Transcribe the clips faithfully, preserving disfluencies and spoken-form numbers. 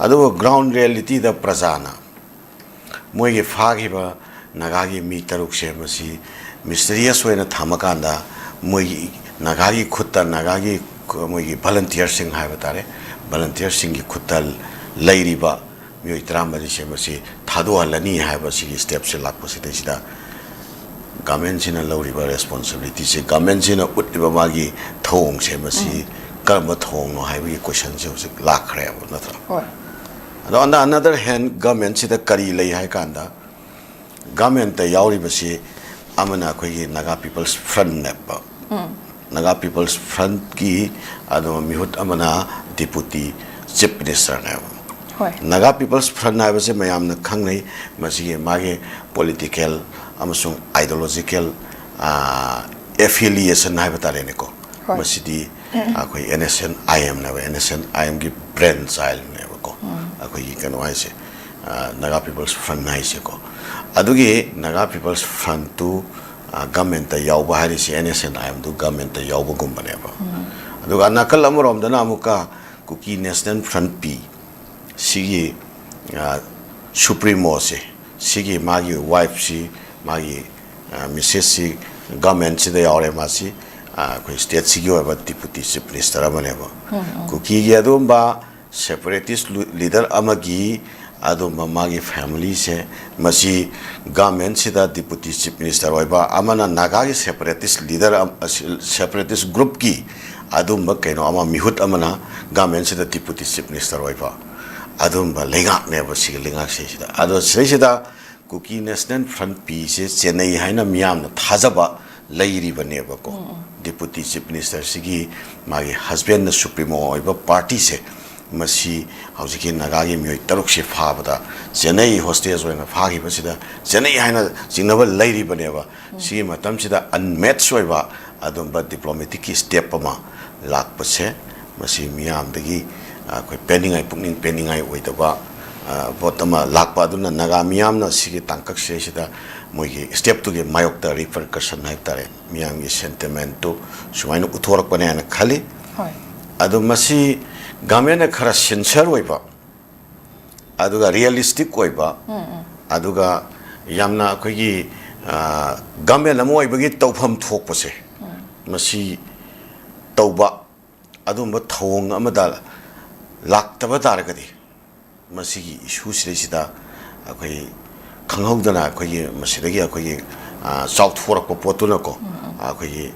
ꯑꯗꯨꯕꯨ ꯒ꯭ꯔꯥꯎꯟ ꯔꯤꯌꯦꯂꯤꯇꯤꯗ ꯄ꯭ꯔꯖꯥꯅ ꯃꯣꯏꯒꯤ ꯐꯥꯈꯤꯕ ꯅꯥꯒꯥꯒꯤ ꯃꯤ ꯇꯔꯨꯛꯁꯦ ꯃꯁꯤ ꯃꯤꯁꯇꯔꯤꯌꯁ ꯑꯣꯏꯅ ꯊꯝꯃꯀꯥꯟꯗ ꯃꯣꯏꯒꯤ ꯅꯥꯒꯥꯒꯤ ꯈꯨꯠꯇ, ꯅꯥꯒꯥꯒꯤ ꯃꯣꯏꯒꯤ ꯚꯂꯟꯇꯤꯌꯔꯁꯤꯡ ꯍꯥꯏꯕ ꯇꯥꯔꯦ, ꯚꯂꯟꯇꯤꯌꯔꯁꯤꯡꯒꯤ ꯈꯨꯠꯇ ꯂꯩꯔꯤꯕ ꯃꯤꯑꯣꯏ ꯇꯔꯥꯃꯔꯤꯁꯦ ꯃꯁꯤ ꯊꯥꯗꯣꯛꯍꯜꯂꯅꯤ ꯍꯥꯏꯕ ꯁꯤꯒꯤ ꯁ꯭ꯇꯦꯞꯁꯦ ꯂꯥꯛꯄꯁꯤꯗꯩꯁꯤꯗ ꯒꯃꯦꯟꯁꯤꯅ ꯂꯧꯔꯤꯕ ꯔꯦꯁꯄꯣꯟꯁꯤꯕꯤꯂꯤꯇꯤꯁꯦ, ꯒꯃꯦꯟꯁꯤꯅ ꯎꯠꯂꯤꯕ ꯃꯥꯒꯤ ꯊꯧꯑꯣꯡꯁꯦ ꯃꯁꯤ ꯀꯔꯝꯕ ꯊꯧꯑꯣꯡꯅꯣ ꯍꯥꯏꯕꯒꯤ ꯀꯣꯏꯁꯟꯁꯦ ꯍꯧꯖꯤꯛ ꯂꯥꯛꯈ꯭ꯔꯦꯕ, ꯅꯠꯇ꯭ꯔꯥ? ꯍꯣꯏ꯫ ꯑꯗꯣ on the another hand, ꯒꯃꯦꯟꯁꯤꯗ ꯀꯔꯤ ꯂꯩ ꯍꯥꯏ ꯀꯥꯟꯗ, ꯒꯃꯦꯟꯇ ꯌꯥꯎꯔꯤꯕꯁꯤ ꯑꯃꯅ ꯑꯩꯈꯣꯏꯒꯤ ꯅꯥꯒꯥ ꯄꯤꯄꯜꯁ ꯐ꯭ꯔꯟꯠꯅꯦꯕ꯫ ꯅꯥꯒꯥ ꯄꯤꯄꯜꯁ ꯐ꯭ꯔꯟꯠꯀꯤ ꯑꯗꯨ ꯃꯤꯍꯨꯠ ꯑꯃꯅ ꯗꯤꯄꯨꯇꯤ ꯆꯤꯐ ꯃꯤꯅꯤꯁꯇꯔꯅꯦꯕ꯫ ꯍꯣꯏ꯫ ꯅꯥꯒꯥ ꯄꯤꯄꯜꯁ ꯐ꯭ꯔꯟꯠ ꯍꯥꯏꯕꯁꯦ ꯃꯌꯥꯝꯅ ꯈꯪꯅꯩ, ꯃꯁꯤꯒꯤ ꯃꯥꯒꯤ ꯄꯣꯂꯤꯇꯤꯀꯦꯜ ꯑꯃꯁꯨꯡ ꯑꯥꯏꯗꯤꯌꯣꯂꯣꯖꯤꯀꯦꯜ ꯑꯦꯐꯤꯂꯤꯌꯦꯁꯟ ꯍꯥꯏꯕ ꯇꯥꯔꯦꯅꯦꯀꯣ꯫ ꯍꯣꯏ꯫ ꯃꯁꯤꯗꯤ ꯑꯩꯈꯣꯏ NSCN-IM ꯅꯦꯕ, NSCN-IM ꯒꯤ ꯕ꯭ꯔꯦꯟ ꯆꯥꯏꯜꯅꯦꯕꯀꯣ꯫ ꯑꯩꯈꯣꯏꯒꯤ ꯀꯩꯅꯣ ꯍꯥꯏꯁꯦ, ꯑ, ꯅꯥꯒꯥ ꯄꯤꯄꯜꯁ ꯐ꯭ꯔꯟꯠ ꯍꯥꯏꯁꯦꯀꯣ꯫ ꯑꯗꯨꯒꯤ ꯅꯥꯒꯥ ꯄꯤꯄꯜꯁ ꯐ꯭ꯔꯟꯠꯇꯨ, ꯑ, ꯒꯃꯦꯟꯇ ꯌꯥꯎꯕ ꯍꯥꯏꯔꯤꯁꯦ NSCN-IM ꯗꯨ ꯒꯃꯦꯟꯇ ꯌꯥꯎꯕꯒꯨꯝꯕꯅꯦꯕ꯫ ꯑꯗꯨꯒ ꯅꯥꯀꯜ ꯑꯃꯔꯣꯝꯗꯅ ꯑꯃꯨꯛꯀ ꯀꯨꯀꯤ ꯅꯦꯁꯅꯦꯜ ꯐ꯭ꯔꯟꯠ, ꯄꯤ, ꯁꯤꯒꯤ, ꯑ, ꯁꯨꯄ꯭ꯔꯤꯃꯣꯁꯦ, ꯁꯤꯒꯤ ꯃꯥꯒꯤ ꯋꯥꯏꯐꯁꯤ, ꯃꯥꯒꯤ, ꯑ, ꯃꯤꯁꯦꯁꯁꯤ ꯒꯃꯦꯟꯁꯤꯗ ꯌꯥꯎꯔꯦ꯫ ꯃꯥꯁꯤ, ꯑ, ꯑꯩꯈꯣꯏ ꯁ꯭ꯇꯦꯠꯁꯤꯒꯤ ꯑꯣꯏꯕ ꯗꯤꯄꯨꯇꯤ ꯆꯤꯐ ꯃꯤꯅꯤꯁꯇꯔ ꯑꯃꯅꯦꯕ꯫ ꯀꯨꯀꯤꯒꯤ ꯑꯗꯨꯒꯨꯝꯕ ꯁꯦꯄꯔꯦꯇꯤꯁ ꯂꯤꯗꯔ ꯑꯃꯒꯤ ꯑꯗꯨꯒꯨꯝꯕ ꯃꯥꯒꯤ ꯐꯦꯃꯤꯂꯤꯁꯦ, ꯃꯁꯤ ꯒꯃꯦꯟꯁꯤꯗ ꯗꯤꯄꯨꯇꯤ ꯆꯤꯐ ꯃꯤꯅꯤꯁꯇꯔ ꯑꯣꯏꯕ, ꯑꯃꯅ ꯅꯥꯒꯥꯒꯤ ꯁꯦꯄꯔꯦꯇꯤꯁ ꯂꯤꯗꯔ, ꯁꯦꯄꯔꯦꯇꯤꯁ ꯒ꯭ꯔꯨꯞꯀꯤ ꯑꯗꯨꯒꯨꯝꯕ ꯀꯩꯅꯣ ꯑꯃ, ꯃꯤꯍꯨꯠ ꯑꯃꯅ ꯒꯃꯦꯟꯁꯤꯗ ꯗꯤꯄꯨꯇꯤ ꯆꯤꯐ ꯃꯤꯅꯤꯁꯇꯔ ꯑꯣꯏꯕ ꯑꯗꯨꯒꯨꯝꯕ ꯂꯩꯉꯥꯛꯅꯦꯕ ꯁꯤꯒꯤ ꯂꯩꯉꯥꯛꯁꯤꯗꯩꯁꯤꯗ꯫ ꯑꯗꯣ ꯁꯤꯗꯩꯁꯤꯗ ꯀꯨꯀꯤ ꯅꯦꯁꯅꯦꯜ ꯐ꯭ꯔꯟꯠ, ꯄꯤꯁꯦ ꯆꯦꯟꯅꯩ ꯍꯥꯏꯅ ꯃꯤꯌꯥꯝꯅ ꯊꯥꯖꯕ ꯂꯩꯔꯤꯕꯅꯦꯕꯀꯣ꯫ ꯗꯤꯄꯨꯇꯤ ꯆꯤꯐ ꯃꯤꯅꯤꯁꯇꯔꯁꯤꯒꯤ ꯃꯥꯒꯤ ꯍꯁꯕꯦꯟꯅ ꯁꯨꯄ꯭ꯔꯤꯃꯣ ꯑꯣꯏꯕ ꯄꯥꯔꯇꯤꯁꯦ, ꯃꯁꯤ ꯍꯧꯖꯤꯛꯀꯤ ꯅꯥꯒꯥꯒꯤ ꯃꯤꯑꯣꯏ ꯇꯔꯨꯛꯁꯦ ꯐꯥꯕꯗ ꯆꯦꯟꯅꯩ, ꯍꯣꯁꯇꯦꯖ ꯑꯣꯏꯅ ꯐꯥꯈꯤꯕꯁꯤꯗ ꯆꯦꯟꯅꯩ ꯍꯥꯏꯅ ꯆꯤꯡꯅꯕ ꯂꯩꯔꯤꯕꯅꯦꯕ꯫ ꯁꯤꯒꯤ ꯃꯇꯝꯁꯤꯗ ꯑꯟꯃꯦꯠꯆ ꯑꯣꯏꯕ ꯑꯗꯨꯝꯕ ꯗꯤꯄ꯭ꯂꯣꯃꯦꯇꯤꯛꯀꯤ ꯁ꯭ꯇꯦꯞ ꯑꯃ ꯂꯥꯛꯄꯁꯦ, ꯃꯁꯤ ꯃꯤꯌꯥꯝꯗꯒꯤ, ꯑ, ꯑꯩꯈꯣꯏ ꯄꯦꯟꯅꯤꯡꯉꯥꯏ, ꯄꯨꯛꯅꯤꯡ ꯄꯦꯟꯅꯤꯡꯉꯥꯏ ꯑꯣꯏꯗꯕ, ꯑ, ꯄꯣꯠ ꯑꯃ ꯂꯥꯛꯄ꯫ ꯑꯗꯨꯅ ꯅꯥꯒꯥ ꯃꯤꯌꯥꯝꯅ ꯁꯤꯒꯤ ꯇꯥꯡꯀꯛꯁꯤꯗꯩꯁꯤꯗ ꯃꯣꯏꯒꯤ ꯁ꯭ꯇꯦꯞꯇꯨꯒꯤ ꯃꯥꯌꯣꯛꯇ ꯔꯤꯄꯔꯀꯁꯟ ꯍꯥꯏꯕ ꯇꯥꯔꯦ, ꯃꯤꯌꯥꯝꯒꯤ ꯁꯦꯟꯇꯤꯃꯦꯟꯠꯇꯨ ꯁꯨꯃꯥꯏꯅ ꯎꯠꯊꯣꯔꯛꯄꯅꯦ ꯍꯥꯏꯅ ꯈꯜꯂꯤ꯫ ꯍꯣꯏ꯫ ꯑꯗꯣ ꯃꯁꯤ ꯒꯃꯦꯟꯅ ꯈꯔ ꯁꯤꯟꯁꯤꯌꯔ ꯑꯣꯏꯕ, ꯑꯗꯨꯒ ꯔꯤꯌꯦꯂꯤꯁꯇꯤꯛ ꯑꯣꯏꯕ, ꯑꯗꯨꯒ ꯌꯥꯝꯅ ꯑꯩꯈꯣꯏꯒꯤ ꯒꯃꯦꯟ ꯑꯃ ꯑꯣꯏꯕꯒꯤ ꯇꯧꯐꯝ ꯊꯣꯛꯄꯁꯦ, ꯃꯁꯤ ꯇꯧꯕ, ꯑꯗꯨꯝꯕ ꯊꯧꯑꯣꯡ ꯑꯃꯗ ꯂꯥꯛꯇꯕ ꯇꯥꯔꯒꯗꯤ, ꯃꯁꯤꯒꯤ ꯏꯁꯨꯁꯤꯗꯩꯁꯤꯗ ꯑꯩꯈꯣꯏ ꯈꯪꯍꯧꯗꯅ ꯑꯩꯈꯣꯏꯒꯤ ꯃꯁꯤꯗꯒꯤ ꯑꯩꯈꯣꯏꯒꯤ ꯆꯥꯎꯊꯣꯔꯛꯄ ꯄꯣꯠꯇꯨꯅꯀꯣ, ꯑꯩꯈꯣꯏꯒꯤ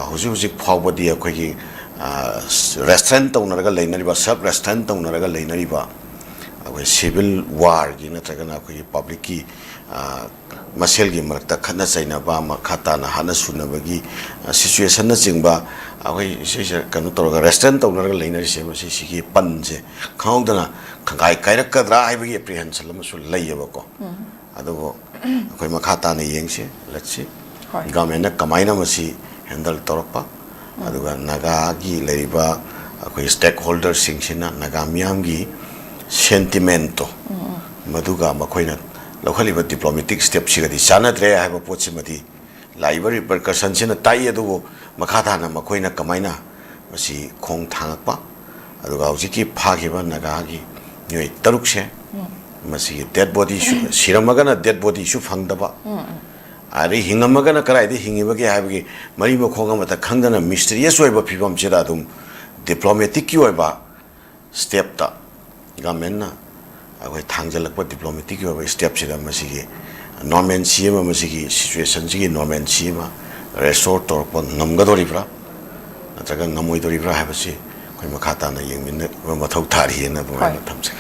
ꯍꯧꯖꯤꯛ ꯍꯧꯖꯤꯛ ꯐꯥꯎꯕꯗꯤ ꯑꯩꯈꯣꯏꯒꯤ ꯔꯦꯁꯇ꯭ꯔꯦꯟ ꯇꯧꯅꯔꯒ ꯂꯩꯅꯔꯤꯕ, ꯁꯦꯜꯐ ꯔꯦꯁꯇ꯭ꯔꯦꯟ ꯇꯧꯅꯔꯒ ꯂꯩꯅꯔꯤꯕ ꯑꯩꯈꯣꯏ ꯁꯤꯚꯤꯜ ꯋꯥꯔꯒꯤ ꯅꯠꯇ꯭ꯔꯒꯅ ꯑꯩꯈꯣꯏꯒꯤ ꯄꯕ꯭ꯂꯤꯛꯀꯤ ꯃꯁꯦꯜꯒꯤ ꯃꯔꯛꯇ ꯈꯠꯅ ꯆꯩꯅꯕ, ꯃꯈꯥ ꯇꯥꯅ ꯍꯥꯠꯅ ꯁꯨꯅꯕꯒꯤ ꯁꯤꯆꯨꯋꯦꯁꯟꯅꯆꯤꯡꯕ, ꯑꯩꯈꯣꯏ ꯁꯤꯁꯦ ꯀꯩꯅꯣ ꯇꯧꯔꯒ ꯔꯦꯁꯇ꯭ꯔꯦꯟ ꯇꯧꯅꯔꯒ ꯂꯩꯅꯔꯤꯁꯦ, ꯃꯁꯤ ꯁꯤꯒꯤ ꯄꯟꯁꯦ ꯈꯪꯍꯧꯗꯅ ꯈꯪꯒꯥꯏ ꯀꯥꯏꯔꯛꯀꯗ꯭ꯔꯥ ꯍꯥꯏꯕꯒꯤ ꯑꯦꯄ꯭ꯔꯤꯍꯦꯟꯁꯟ ꯑꯃꯁꯨ ꯂꯩꯌꯦꯕꯀꯣ꯫ ꯑꯗꯨꯕꯨ ꯑꯩꯈꯣꯏ ꯃꯈꯥ ꯇꯥꯅ ꯌꯦꯡꯁꯤ꯫ ꯂꯠꯁꯤ꯫ ꯍꯣꯏ꯫ ꯒꯚꯔꯟꯃꯦꯟꯅ ꯀꯃꯥꯏꯅ ꯃꯁꯤ ꯍꯦꯟꯗꯜ ꯇꯧꯔꯛꯄ, ꯑꯗꯨꯒ ꯅꯥꯒꯥꯒꯤ ꯂꯩꯔꯤꯕ ꯑꯩꯈꯣꯏ ꯁ꯭ꯇꯦꯛ ꯍꯣꯜꯗꯔꯁꯤꯡꯁꯤꯅ ꯅꯥꯒꯥ ꯃꯤꯌꯥꯝꯒꯤ ꯁꯦꯟꯇꯤꯃꯦꯟꯠꯇꯣ, ꯃꯗꯨꯒ ꯃꯈꯣꯏꯅ ꯂꯧꯈꯠꯂꯤꯕ ꯗꯤꯄ꯭ꯂꯣꯃꯦꯇꯤꯛ ꯁ꯭ꯇꯦꯞꯁꯤꯒꯗꯤ ꯆꯥꯟꯅꯗ꯭ꯔꯦ ꯍꯥꯏꯕ ꯄꯣꯠꯁꯤꯃꯗꯤ ꯂꯥꯛꯏꯕ ꯔꯤꯄꯔꯀꯁꯟꯁꯤꯅ ꯇꯥꯛꯏ꯫ ꯑꯗꯨꯕꯨ ꯃꯈꯥ ꯇꯥꯅ ꯃꯈꯣꯏꯅ ꯀꯃꯥꯏꯅ ꯃꯁꯤ ꯈꯣꯡ ꯊꯥꯡꯉꯛꯄ, ꯑꯗꯨꯒ ꯍꯧꯖꯤꯛꯀꯤ ꯐꯥꯈꯤꯕ ꯅꯥꯒꯥꯒꯤ ꯃꯤꯑꯣꯏ ꯇꯔꯨꯛꯁꯦ, ꯃꯁꯤꯒꯤ ꯗꯦꯗ ꯕꯣꯗꯤꯁꯨ, ꯁꯤꯔꯝꯃꯒꯅ ꯗꯦꯗ ꯕꯣꯗꯤꯁꯨ ꯐꯪꯗꯕ, ꯑꯗꯩ ꯍꯤꯡꯉꯝꯃꯒꯅ ꯀꯗꯥꯏꯗ ꯍꯤꯡꯉꯤꯕꯒꯦ ꯍꯥꯏꯕꯒꯤ ꯃꯔꯤ ꯃꯈꯣꯡ ꯑꯃꯠꯇ ꯈꯪꯗꯅ ꯃꯤꯁꯇꯔꯤꯌꯁ ꯑꯣꯏꯕ ꯐꯤꯕꯝꯁꯤꯗ ꯑꯗꯨꯝ ꯗꯤꯄ꯭ꯂꯣꯃꯦꯇꯤꯛꯀꯤ ꯑꯣꯏꯕ ꯁ꯭ꯇꯦꯞꯇ ꯒꯚꯔꯟꯃꯦꯟꯠꯅ ꯑꯩꯈꯣꯏ ꯊꯥꯡꯖꯜꯂꯛꯄ ꯗꯤꯄ꯭ꯂꯣꯃꯦꯇꯤꯛꯀꯤ ꯑꯣꯏꯕ ꯁ꯭ꯇꯦꯞꯁꯤꯗ ꯃꯁꯤꯒꯤ ꯅꯣꯔꯃꯦꯟꯁꯤ ꯑꯃ, ꯃꯁꯤꯒꯤ ꯁꯤꯆꯨꯋꯦꯁꯟꯁꯤꯒꯤ ꯅꯣꯔꯃꯦꯟꯁꯤ ꯑꯃ ꯔꯦꯁꯇꯣꯔ ꯇꯧꯔꯛꯄ ꯉꯝꯒꯗꯧꯔꯤꯕ꯭ꯔꯥ ꯅꯠꯇ꯭ꯔꯒ ꯉꯝꯃꯣꯏꯗꯧꯔꯤꯕ꯭ꯔꯥ ꯍꯥꯏꯕꯁꯤ ꯑꯩꯈꯣꯏ ꯃꯈꯥ ꯇꯥꯅ ꯌꯦꯡꯃꯤꯟꯅꯕ ꯃꯊꯧ ꯇꯥꯔꯤꯑꯅ ꯑꯗꯨꯃꯥꯏꯅ ꯍꯣꯏ꯫ ꯊꯝꯖꯒꯦ꯫